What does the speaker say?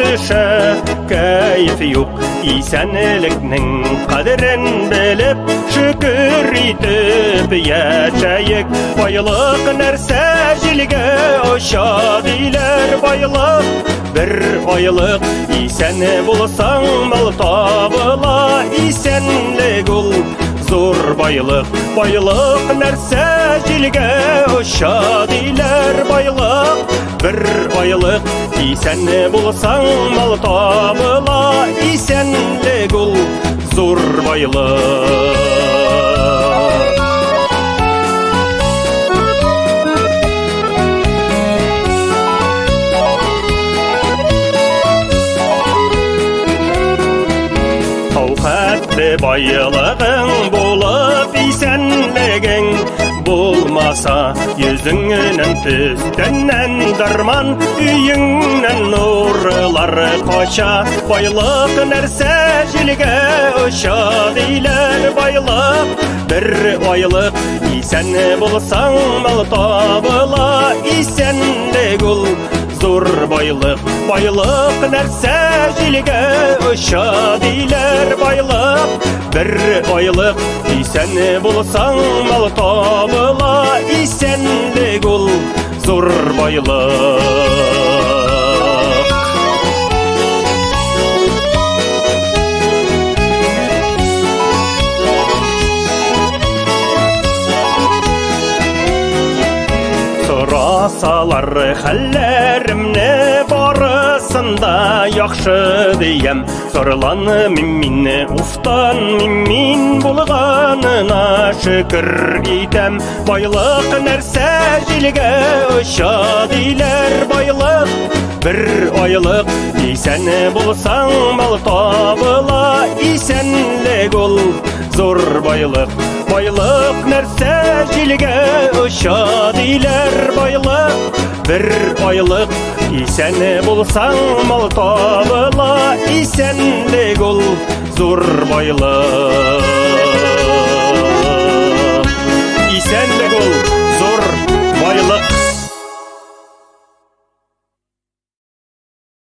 төшә, кәеф юк. Исәнлекнең кадерен белеп, шөкер итеп яшәек. Байлык нәрсә җилгә оча диләр, байлык бер айлык. Исән булсаң, мал табыла, исәнлек ул зур байлык. Байлык нәрсә җилгә оча диләр, байлык бер айлык. Исән булсаң, мал табыла, исәнлек ул зур байлык. Тау хәтле байлыгың булып, исәнлегең булмаса, йөзеңнән төстәннән дарман, өеңнән нурлар кача. Байлык нәрсә җилгә оча диләр, байлык бер айлык. Исән булсаң, мал табыла, исәнлек ул зур байлык. Байлык нәрсә җилгә оча диләр, байлык бер айлык. Исән булсаң, мал табыла, исәнлек ул зур байлык. Сорасалар хәлләремне, барысын да яхшы диям. Зарланмыйм мин, уфтанмыйм мин, булганына шөкер итәм. Байлык нәрсә җилгә оча диләр, байлык бер айлык. Исән булсаң, мал табыла, исәнлек ул зур байлык. Байлык нәрсә җилгә оча диләр, байлык бер айлык. Исән булсаң, мал табыла, исәнлек ул зур байлык. Исәнлек ул зур байлык.